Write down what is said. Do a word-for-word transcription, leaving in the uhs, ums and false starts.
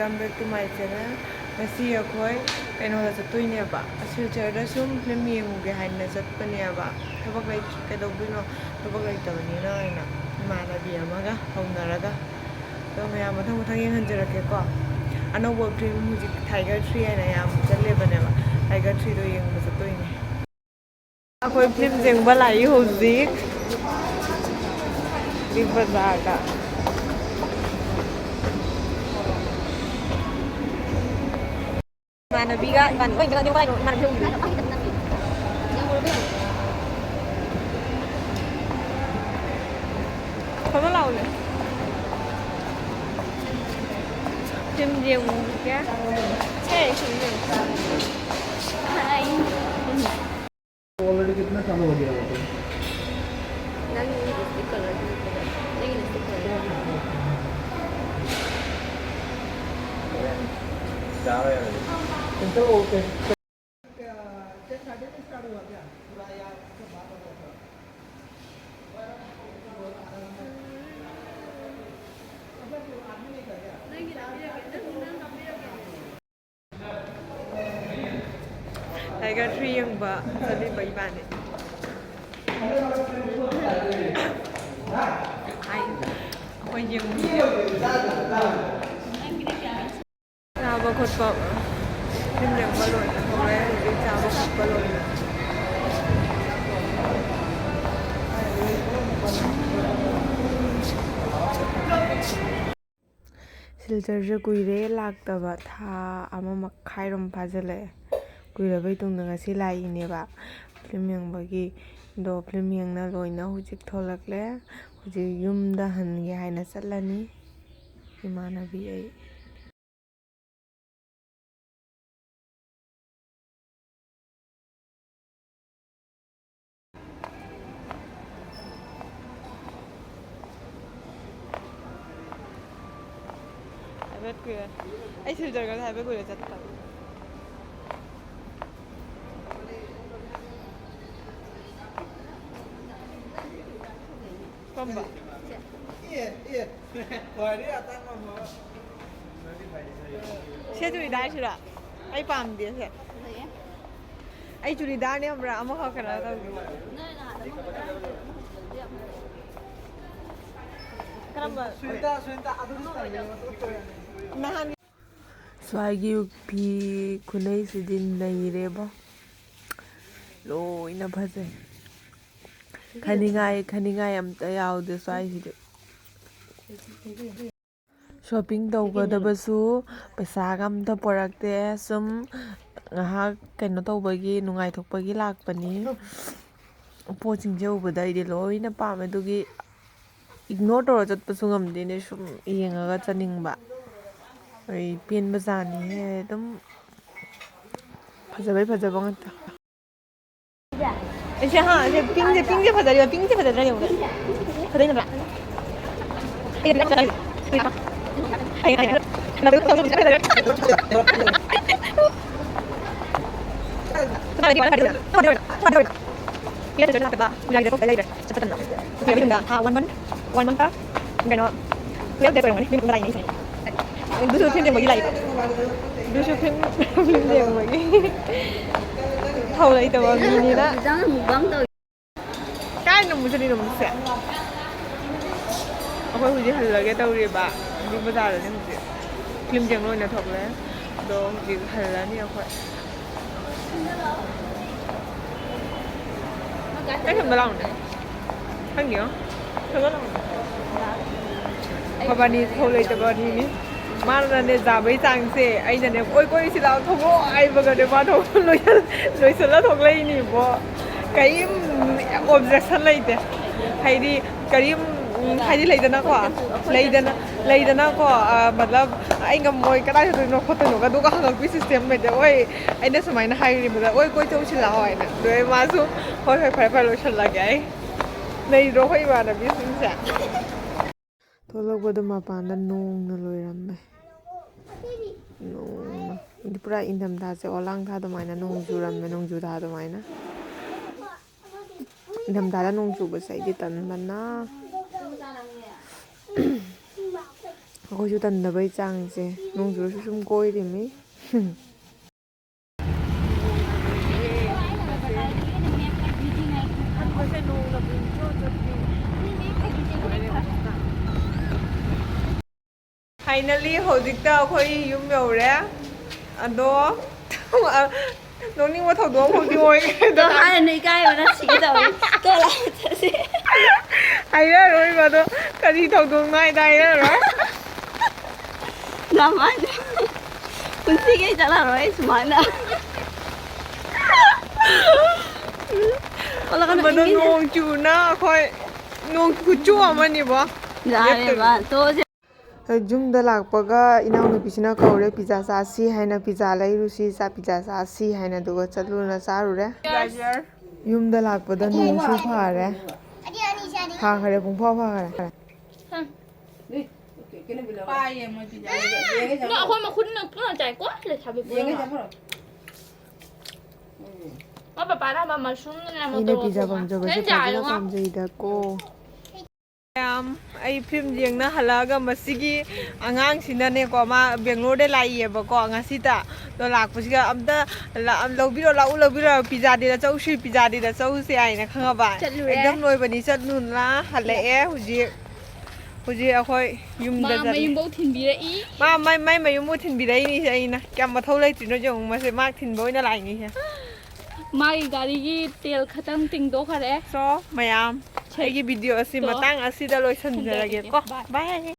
Welcome back to my channel. ꯉꯁꯤ ꯑꯩꯈꯣꯏ ꯀꯩꯅꯣꯗ ꯆꯠꯇꯣꯏꯅꯦꯕ, ꯁꯤꯜꯆꯔꯗ ꯁꯨꯝ ꯐꯤꯂꯝ ꯌꯦꯡꯉꯨꯒꯦ ꯍꯥꯏꯅ ꯆꯠꯄꯅꯦꯕ꯫ ꯊꯕꯛ ꯂꯩ, ꯀꯩꯗꯧꯗꯣꯏꯅꯣ, ꯊꯕꯛ ꯂꯩꯇꯕꯅꯤꯅ ꯍꯥꯏꯅ ꯏꯃꯥꯟꯅꯕꯤ ꯑꯃꯒ ꯍꯧꯅꯔꯒ꯫ ꯑꯗꯣ ꯃꯌꯥꯝ ꯃꯊꯪ ꯃꯊꯪ ꯌꯦꯡꯍꯟꯖꯔꯛꯀꯦꯀꯣ꯫ ꯑꯅꯧꯕ ꯐꯤꯂꯝ ꯍꯧꯖꯤꯛ ꯊꯥꯏꯒꯔ ꯊ꯭ꯔꯤ ꯍꯥꯏꯅ ꯌꯥꯝ ꯆꯠꯂꯦꯕꯅꯦꯕ, ꯊꯥꯏꯒꯔ ꯊ꯭ꯔꯤꯗꯣ ꯌꯦꯡꯕ ꯆꯠꯇꯣꯏꯅꯦ꯫ ꯑꯩꯈꯣꯏ ꯐꯤꯂꯝ ꯌꯦꯡꯕ ꯂꯥꯛꯏ ꯍꯧꯖꯤꯛ ꯕꯤꯛ ꯕꯖꯥꯔꯗ꯫ ꯏꯃꯥꯟꯅꯕꯤꯒ ꯏꯃꯥꯟꯅꯕꯤ ꯑꯣꯏꯅ ꯆꯠꯂꯗꯤ ꯀꯗꯥꯏꯅꯣ ꯏꯃꯥꯟꯅꯕꯤ ꯍꯧꯖꯤꯛ꯫ ꯐꯝꯃ ꯂꯥꯛꯑꯣꯅꯦ꯫ ꯐꯤꯂꯝ ꯌꯦꯡꯉꯨꯒꯦ꯫ ꯁꯦ, ꯐꯤꯂꯝ ꯌꯦꯡꯉꯨ꯫ Already कितना साल हो गया वो तो? ꯅꯪꯒꯤ ꯂꯤꯞꯁꯇꯤꯛ ꯀꯂꯔꯗꯨ ꯅꯠꯇꯦꯕ꯫ ꯑꯩꯒꯤ ꯂꯤꯞꯁꯇꯤꯛ ꯀꯂꯔꯗꯨ ꯅꯠꯇꯦꯕ꯫ ꯆꯥꯕ ꯌꯥꯔꯣꯏ꯫ ꯆꯦꯛ ꯊꯥꯔꯇꯤ ꯁ꯭ꯇꯥꯔꯠ ꯍꯨꯋꯥ ꯀꯌꯥ? ꯄꯨꯔꯥ ꯌꯥ ꯁꯕ ꯕꯥꯠ ꯍꯣ ꯒꯌꯥ꯫ ꯅꯪꯒꯤ ꯂꯝꯕꯤꯔꯒꯦ, ꯅꯪ, ꯅꯪ ꯂꯝꯕꯤꯔꯒꯦ꯫ ꯇꯥꯏꯒꯔ ꯊ꯭ꯔꯤ ꯌꯦꯡꯕ ꯆꯠꯂꯤꯕ ꯏꯕꯥꯅꯤ꯫ ꯑꯩ, ꯑꯩꯈꯣꯏ ꯌꯦꯡꯉꯨ꯫ ꯆꯥꯕ ꯈꯣꯠꯄ, ꯐꯤꯂꯝ ꯌꯦꯡꯕ ꯂꯣꯏꯔꯦ, ꯍꯧꯖꯤꯛ ꯆꯥꯕ ꯈꯣꯠꯄ ꯂꯣꯏꯔꯦ꯫ ꯁꯤꯜꯆꯔꯁꯦ ꯀꯨꯏꯔꯦ ꯂꯥꯛꯇꯕ, ꯊꯥ ꯑꯃ ꯃꯈꯥꯏꯔꯣꯝ ꯐꯥꯖꯤꯜꯂꯛꯑꯦ꯫ ꯀꯨꯏꯔꯕꯩ ꯇꯨꯡꯗ ꯉꯁꯤ ꯂꯥꯛꯏꯅꯦꯕ ꯐꯤꯂꯝ ꯌꯦꯡꯕꯒꯤ꯫ ꯑꯗꯣ ꯐꯤꯂꯝ ꯌꯦꯡꯅ ꯂꯣꯏꯅ ꯍꯧꯖꯤꯛ ꯊꯣꯛꯂꯛꯂꯦ꯫ ꯍꯧꯖꯤꯛ ꯌꯨꯝꯗ ꯍꯟꯒꯦ ꯍꯥꯏꯅ ꯆꯠꯂꯅꯤ ꯏꯃꯥꯟꯅꯕꯤ ꯑꯩ꯫ ꯍꯥꯏꯐꯦꯠ ꯀꯨꯏꯔꯦ꯫ ꯑꯩ ꯁꯤꯜꯆꯔꯒꯁꯦ ꯍꯥꯏꯐꯦꯠ ꯀꯨꯏꯔꯦ ꯆꯠꯇꯕ꯫ ꯀꯔꯝꯕ? ꯈ꯭ꯋꯥꯏꯗꯒꯤ ꯑꯇꯥꯡꯕ ꯑꯃ꯫ ꯁꯦ ꯆꯨꯔꯤꯗꯥꯔꯁꯤꯔꯣ? ꯑꯩ ꯄꯥꯝꯗꯦ ꯁꯦ꯫ ꯑꯩ ꯆꯨꯔꯤꯗꯥꯔꯅꯦ ꯈꯪꯕ꯭ꯔꯥ? ꯑꯃꯈꯛ ꯀꯩꯅꯣ ꯇꯧꯒꯦ꯫ ꯀꯔꯝꯕ? ꯅꯍꯥꯟ ꯁ꯭ꯋꯥꯏꯒꯤ ꯐꯤ ꯈꯨꯅꯩꯁꯤꯗꯤ ꯅꯩꯔꯦꯕꯣ꯫ ꯂꯣꯏꯅ ꯐꯖꯩ꯫ ꯈꯟꯅꯤꯡꯉꯥꯏ, ꯈꯟꯅꯤꯡꯉꯥꯏ ꯑꯝꯇ ꯌꯥꯎꯗꯦ ꯁ꯭ꯋꯥꯏꯁꯤꯗꯤ꯫ ꯁꯣꯄꯤꯡ ꯇꯧꯒꯗꯕꯁꯨ ꯄꯩꯁꯥꯒ ꯑꯝꯇ ꯄꯨꯔꯛꯇꯦ꯫ ꯁꯨꯝ ꯉꯥꯏꯍꯥꯛ ꯀꯩꯅꯣ ꯇꯧꯕꯒꯤ, ꯅꯨꯡꯉꯥꯏꯊꯣꯛꯄꯒꯤ ꯂꯥꯛꯄꯅꯤ꯫ ꯄꯣꯠꯁꯤꯡꯁꯦ ꯎꯕꯗ ꯑꯩꯗꯤ ꯂꯣꯏꯅ ꯄꯥꯝꯃꯦ꯫ ꯑꯗꯨꯒꯤ ꯏꯒꯅꯣꯔ ꯇꯧꯔ ꯆꯠꯄꯁꯨ ꯉꯝꯗꯦꯅꯦ꯫ ꯁꯨꯝ ꯌꯦꯡꯉꯒ ꯆꯠꯅꯤꯡꯕ꯫ ꯑꯩ ꯄꯦꯟꯕꯖꯥꯠꯅꯤꯍꯦ꯫ ꯑꯗꯨꯝ ꯐꯖꯕꯩ ꯐꯖꯕ ꯉꯥꯛꯇ꯫ ꯁꯦ, ꯍꯥ, ꯁꯦ, ꯄꯤꯡꯁꯦ, ꯄꯤꯡꯁꯦ ꯐꯖꯔꯤꯕ, ꯄꯤꯡꯁꯦ ꯐꯖꯗ꯭ꯔꯥ ꯌꯦꯡꯉꯨꯗ꯫ ꯐꯖꯩ ꯅꯠꯇ꯭ꯔꯥ? ꯂꯩꯔꯦ꯫ ꯆꯠꯄ ꯇꯟꯗ꯭ꯔꯣ? ꯊꯥ ꯋꯥꯟ ꯃꯟ, ꯋꯥꯟ ꯃꯟ ꯀꯩꯅꯣ, ꯇꯨꯋꯦꯜꯐ ꯗꯦꯖ ꯑꯣꯏꯔꯝꯒꯅꯤ꯫ ꯐꯤꯂꯝ ꯂꯥꯛꯏꯅꯦ ꯑꯩꯁꯦ꯫ ꯑꯗꯨꯁꯨ ꯐꯤꯂꯝ ꯌꯦꯡꯕꯒꯤ ꯂꯥꯛꯏ꯫ ꯑꯗꯨꯁꯨ ꯐꯤꯂꯝ, ꯐꯤꯂꯝ ꯌꯦꯡꯕꯒꯤ꯫ ꯊꯧ ꯂꯩꯇꯕ ꯃꯤꯅꯤꯅ꯫ ꯀꯥꯏꯗꯅꯣ ꯑꯃꯨꯛ ꯆꯠꯂꯤꯅꯣ ꯑꯃꯨꯛꯁꯦ? ꯑꯩꯈꯣꯏ ꯍꯧꯖꯤꯛ ꯍꯜꯂꯒꯦ ꯇꯧꯔꯤꯕ꯫ ꯑꯗꯨ ꯕꯖꯥꯔꯗꯅꯦ ꯍꯧꯖꯤꯛ꯫ ꯐꯤꯂꯝ ꯌꯦꯡ ꯂꯣꯏꯅ ꯊꯣꯛꯂꯛꯑꯦ꯫ ꯑꯗꯣ ꯍꯧꯖꯤꯛ ꯍꯜꯂꯅꯤ ꯑꯩꯈꯣꯏ꯫ ꯑꯩ ꯁꯣꯝꯗ ꯂꯥꯛꯎꯅꯦ꯫ ꯈꯪꯗꯦꯉꯣ꯫ ꯁꯣꯝꯗ ꯂꯥꯛꯎꯅꯦ꯫ ꯃꯕꯥꯅꯤ ꯊꯧ ꯂꯩꯇꯕ ꯑꯅꯤꯅꯤ꯫ ꯃꯥꯅꯅꯦ ꯖꯥꯕꯩ ꯆꯥꯡꯁꯦ, ꯑꯩꯅꯅꯦ, "ꯀꯣꯏ ꯀꯣꯏꯁꯤ ꯂꯥꯛꯑꯣ, ꯊꯣꯛꯂꯛꯑꯣ" ꯍꯥꯏꯕꯒꯅꯦ, ꯃꯥ ꯊꯣꯛ-, ꯂꯣꯏꯁꯜ-, ꯂꯣꯏꯁꯜꯂ ꯊꯣꯛꯂꯛꯏꯅꯤꯕꯣ꯫ ꯀꯔꯤꯝ objection ꯂꯩꯇꯦ꯫ ꯍꯥꯏꯗꯤ, ꯀꯔꯤꯝ, ꯎꯝ, ꯍꯥꯏꯗꯤ, ꯂꯩꯗꯅꯀꯣ, ꯂꯩꯗꯅ, ꯂꯩꯗꯅꯀꯣ, ꯑ, ꯃꯇꯂꯕ, "ꯑꯩ ꯉꯝꯃꯣꯏ, ꯀꯗꯥꯏ ꯆꯠꯇꯣꯏꯅꯣ ꯈꯣꯠꯇꯣꯏꯅꯣꯒ" ꯑꯗꯨꯒ ꯍꯪꯉꯛꯄꯤ system ꯂꯩꯇꯦ꯫ ꯍꯣꯏ, ꯑꯩꯅ ꯁꯨꯃꯥꯏꯅ ꯍꯥꯏꯔꯤꯕꯗ, "ꯑꯣꯏ, ꯀꯣꯏ ꯆꯧꯁꯤ ꯂꯥꯛꯑꯣ" ꯍꯥꯏꯅ꯫ ꯑꯗꯨꯗꯩ ꯃꯥꯁꯨ, "ꯍꯣꯏ, ꯍꯣꯏ, ꯐꯔꯦ, ꯐꯔꯦ, ꯂꯣꯏꯁꯜꯂꯒꯦ ꯑꯩ"꯫ ꯂꯩꯗ꯭ꯔꯣ ꯑꯩꯈꯣꯏ ꯏꯃꯥꯟꯅꯕꯤꯁꯤꯡꯁꯦ? ꯊꯣꯛꯂꯛꯄꯗ ꯃꯄꯥꯟꯗ ꯅꯣꯡꯅ ꯂꯣꯏꯔꯝꯃꯦ꯫ ꯅꯣꯡꯅ꯫ ꯍꯥꯏꯗꯤ ꯄꯨꯔꯥ ꯏꯪꯊꯝꯊꯥꯁꯦ ꯑꯣꯂꯥꯡ ꯊꯥ ꯑꯗꯨꯃꯥꯏꯅ ꯅꯣꯡ ꯆꯨꯔꯝꯃꯦ, ꯅꯣꯡꯖꯨ ꯊꯥ ꯑꯗꯨꯃꯥꯏꯅ꯫ ꯏꯪꯊꯝꯊꯥꯗ ꯅꯣꯡ ꯆꯨꯕꯁꯦ ꯑꯩꯗꯤ ꯇꯟꯕꯅ꯫ ꯑꯩꯈꯣꯏꯁꯨ ꯇꯟꯗꯕꯩ ꯆꯥꯡꯁꯦ, ꯅꯣꯡ ꯆꯨꯔꯁꯨ ꯁꯨꯝ ꯀꯣꯏꯔꯤꯃꯤ꯫ Finally, ꯍꯧꯖꯤꯛꯇ ꯑꯩꯈꯣꯏ ꯌꯨꯝ ꯌꯧꯔꯦ꯫ ꯑꯗꯣ, ꯅꯣꯛꯅꯤꯡꯕ ꯊꯧꯗꯣꯛ ꯑꯃꯈꯛꯇꯤ ꯑꯣꯏꯈ꯭ꯔꯦ꯫ ꯑꯗꯣ ꯍꯥꯏꯔꯅꯨ, ꯏꯀꯥꯏꯕꯅ ꯁꯤꯒꯦ ꯇꯧꯋꯤ꯫ ꯇꯣ, ꯂꯥꯛꯑꯣ, ꯆꯠꯁꯤ꯫ ꯍꯥꯏꯔꯔꯣꯏꯕ, ꯑꯗꯣ ꯀꯔꯤ ꯊꯧꯗꯣꯛꯅꯣ ꯍꯥꯏꯗ ꯍꯥꯏꯔꯔꯣꯏ꯫ ꯅꯃꯥꯏꯗꯣ꯫ ꯄꯨꯟꯁꯤꯒꯤ ꯑꯩ ꯆꯠꯂꯔꯣꯏ ꯑꯩ ꯁꯨꯃꯥꯏꯅ꯫ ꯑꯣꯜꯂꯛꯀꯅꯨ, ꯑꯃꯗꯣ ꯏꯪꯉꯤꯅꯦ꯫ ꯅꯣꯡ ꯆꯨꯅ ꯑꯩꯈꯣꯏ ꯅꯣꯡ ꯈꯨꯆꯨ ꯑꯃꯅꯤꯕꯣ꯫ ꯌꯥꯔꯦꯕ, ꯇꯣꯛꯑꯁꯦ꯫ ꯌꯨꯝꯗ ꯂꯥꯛꯄꯒ ꯏꯅꯥꯎꯅꯨꯄꯤꯁꯤꯅ ꯀꯧꯔꯦ, "ꯄꯤꯖꯥ ꯆꯥꯁꯤ" ꯍꯥꯏꯅ, "ꯄꯤꯖꯥ ꯂꯩꯔꯨꯁꯤ, ꯆꯥ-, ꯄꯤꯖꯥ ꯆꯥꯁꯤ" ꯍꯥꯏꯅ, ꯑꯗꯨꯒ ꯆꯠꯂꯨꯅ ꯆꯥꯔꯨꯔꯦ꯫ ꯌꯨꯝꯗ ꯂꯥꯛꯄꯗ ꯅꯣꯡꯁꯨ ꯐꯔꯦ, ꯐꯈ꯭ꯔꯦ, ꯄꯨꯡꯐꯥ ꯐꯈ꯭ꯔꯦ꯫ ꯄꯥꯏꯌꯦ ꯃꯣꯏ ꯄꯤꯖꯥ꯫ ꯅꯣ, ꯑꯩꯈꯣꯏ ꯃꯈꯨꯠꯅ ꯄꯨꯟꯅ ꯆꯥꯏꯀꯣ, ꯂꯩꯁꯥꯕꯤ ꯌꯦꯡꯒꯦ ꯄꯨꯟꯅ꯫ ꯆꯠꯈ꯭ꯔꯣ꯫ ꯃꯥ ꯄꯄꯥꯅ ꯍꯥꯏꯕ mushroomꯅꯦ, ꯑꯩꯅ ꯃꯣꯇꯣꯔ ꯄꯤꯖꯥ ꯄꯥꯝꯖꯕꯁꯦ ꯅꯪ ꯐꯖꯅ ꯆꯥꯏꯔꯣ꯫ ꯄꯥꯝꯖꯩꯗꯀꯣ꯫ ꯃꯌꯥꯝ, ꯑꯩ ꯐꯤꯂꯝ ꯌꯦꯡꯅ ꯍꯜꯂꯛꯑꯒ ꯃꯁꯤꯒꯤ ꯑꯉꯥꯡꯁꯤꯅꯅꯦꯀꯣ, ꯃꯥ ꯕꯦꯡꯒ꯭ꯂꯣꯔꯗ ꯂꯥꯛꯏꯌꯦꯕꯀꯣ ꯉꯁꯤꯇ꯫ ꯑꯗꯣ ꯂꯥꯛꯄꯁꯤꯒ ꯑꯝꯇ ꯂꯥ-, ꯂꯧꯕꯤꯔꯣ, ꯂꯥꯛꯎ, ꯂꯧꯕꯤꯔꯣ, ꯄꯤꯖꯥ ꯗꯦꯗ ꯆꯧꯁꯤ, ꯄꯤꯖꯥ ꯗꯦꯗ ꯆꯧꯁꯤ ꯍꯥꯏꯅ ꯈꯪꯉꯕ? ꯆꯠꯂꯨꯔꯦ꯫ ꯑꯦꯛꯖꯥꯝ ꯂꯣꯏꯕꯅꯤ ꯆꯠꯂꯨꯅ ꯍꯜꯂꯛꯑꯦ ꯍꯧꯖꯤꯛ꯫ ꯍꯧꯖꯤꯛ ꯑꯩꯈꯣꯏ ꯌꯨꯝꯗ ꯃꯥ ꯆꯠꯂꯤ꯫ ꯃꯌꯨꯝꯐꯧ ꯊꯤꯟꯕꯤꯔꯛꯏ꯫ ꯃꯥ ꯃꯥꯏ, ꯃꯥꯏ ꯃꯌꯨꯝꯕꯨ ꯊꯤꯟꯕꯤꯔꯛꯏꯅꯤꯁꯦ ꯑꯩꯅ꯫ ꯀꯌꯥꯝ ꯃꯊꯧ ꯂꯩꯇ꯭ꯔꯤꯅꯣ ꯌꯦꯡꯉꯨ ꯃꯁꯦ, ꯃꯥ ꯊꯤꯟꯕ ꯑꯣꯏꯅ ꯂꯥꯛꯏꯅꯤꯁꯦ꯫ ꯃꯥꯒꯤ ꯒꯥꯔꯤꯒꯤ ꯇꯦꯜ ꯈꯇꯪ ꯇꯤꯡꯊꯣꯛꯈꯔꯦ꯫ So, ꯃꯌꯥꯝ, ꯁꯦ꯫ ꯑꯩꯒꯤ ꯚꯤꯗꯤꯑꯣ ꯑꯁꯤ ꯇꯣ꯫ ꯃꯇꯥꯡ ꯑꯁꯤꯗ ꯂꯣꯏꯁꯤꯟꯖꯔꯒꯦꯀꯣ꯫ ꯊꯝꯖꯔꯒꯦ꯫ Bye꯫ Bye꯫